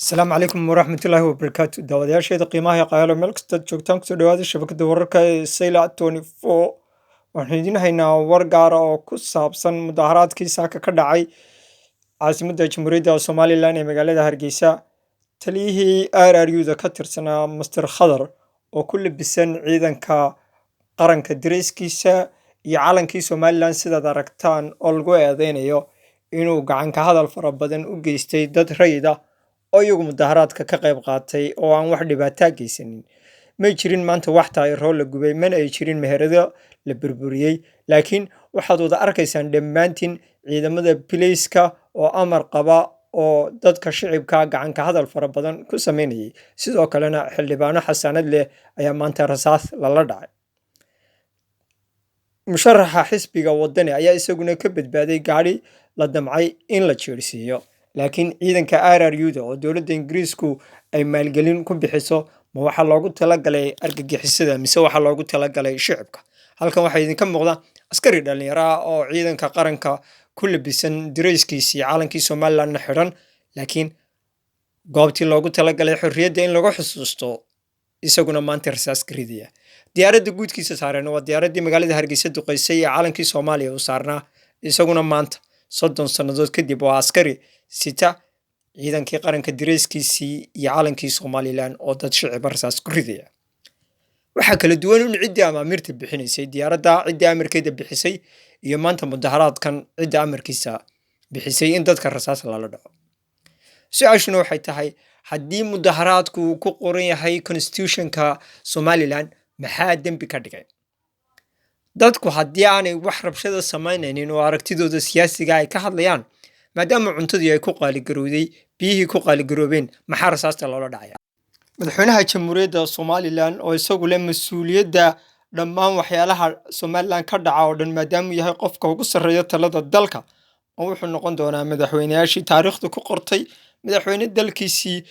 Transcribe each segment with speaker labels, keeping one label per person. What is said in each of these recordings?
Speaker 1: Asalaamu calaykum waraxmatullaahi wabarakaatu. Daawadayaasheeda qiimaha iyo qayaalo, meel kastaad joogtaan, kusoo dhawaada shabakada wararka ee Saylac 24. Waxaan idiin haynaa war gaara oo ku saabsan mudaharaadkii saaka ka dhacay caasimadda Jamhuuriyadda Somaliland ee magaalada Hargeysa. Taliyihii RRU-da ka tirsanaa, Master Khadar, oo ku labisan ciidanka qaranka dareyskiisa iyo calankii Somaliland, sidaad aragtaan, oo lagu eedeynayo inuu gacan ka hadal fara badan u geystay dad rayid ah oo iyagu mudaharaadka ka qayb qaatay oo aan wax dhibaataa geysanin. May jirin maanta wax taayiro la gubay, mana ay jirin meherado la burburiyey, laakiin waxaad wada arkaysaan dhammaantiin ciidamada bilayska oo amar qaba oo dadka shicibka gacanka hadal fara badan ku sameynayay. Sidoo kalena xildhibaano xasaanad leh ayaa maanta rasaas lala dhacay. Musharaxa xisbiga Wadani ayaa isaguna ka badbaaday gaadhi la damcay in la jeersiiyo, laakiin ciidanka RRU-da oo dowladda Ingiriisku ay maalgelin ku bixiso, ma waxaa loogu talagalay argagixisada mise waxaa loogu talagalay shicibka? Halkan waxaa idinka muuqda askari dhalinyaro ah oo ciidanka qaranka ku labisan, dareyskiisii calankii Somalilandna xidhan, laakiin goobtii loogu talagalay xorriyadda in lagu xusuusto isaguna maanta rasaas ka ridaya. Diyaaradda guudkiisa saareen waa diyaaraddii magaalada Hargeysa duqeysay ee calankii Soomaaliya uu saarnaa. Isaguna maanta, 30 sannadood kadib, waa askari sita ciidankii qaranka dareyskiisii iyo calankii Somaliland oo dad shiciba rasaas ku ridaya. Waxaa kala duwan in ciddii amaamirta bixinaysay diyaaradda, ciddii amarkeeda bixisay, iyo maanta mudaharaadkan cidda amarkiisa bixisay in dadka rasaas lala dhaco. Su-aashuna waxay tahay, haddii mudaharaadku uu ku qoran yahay constitutionka Somaliland, maxaa dembi ka dhigay? Dadku haddii aanay wax rabshada samaynaynin oo aragtidooda siyaasiga ay ka hadlayaan, maadaama cuntadii ay ku qaaligarowday, biyihii ku qaaligaroobeen, maxaa rasaasta loola dhacaya? Madaxweynaha Jamhuuriyadda Somaliland oo isagu leh mas-uuliyadda dhammaan waxyaalaha Somaliland ka dhaca oo dhan, maadaamuu yahay qofka ugu sarreeya talada dalka, oo wuxuu noqon doonaa madaxweyneyaashii taariikhdu ku qortay madaxweyne dalkiisii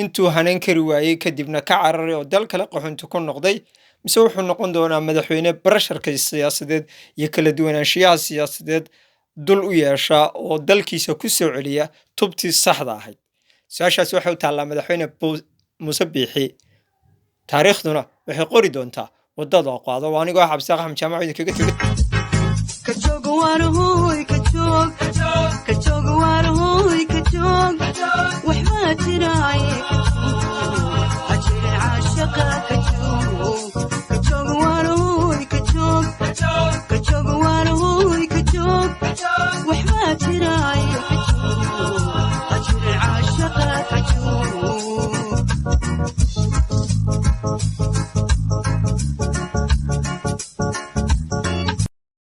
Speaker 1: intuu hanan kari waayey kadibna ka cararay oo dal kale qaxoonti ku noqday, mise wuxuu noqon doonaa madaxweyne pressureka siyaasadeed iyo kala duwanaanshiyaha siyaasadeed dul u yeesha oo dalkiisa ku soo celiya tubtii saxda ahayd? Su-aashaasi waxay u taallaa madaxweyne Muuse Biixi. Taariikhduna waxay qori doontaa waddada qaado. Waa anigoo ah Cabdisaaq Axmed Jaamac, idinkaga tegay.
Speaker 2: Kajoog waarhoy kajoog, kajoog waarhoy kajoog, waxbaa jiraaye kajoog, hajirin caashaqa kajoog, kajoog waarhoy kajoog, kajoog waarhoy kajoog, waxbaa jiraaye kajoog.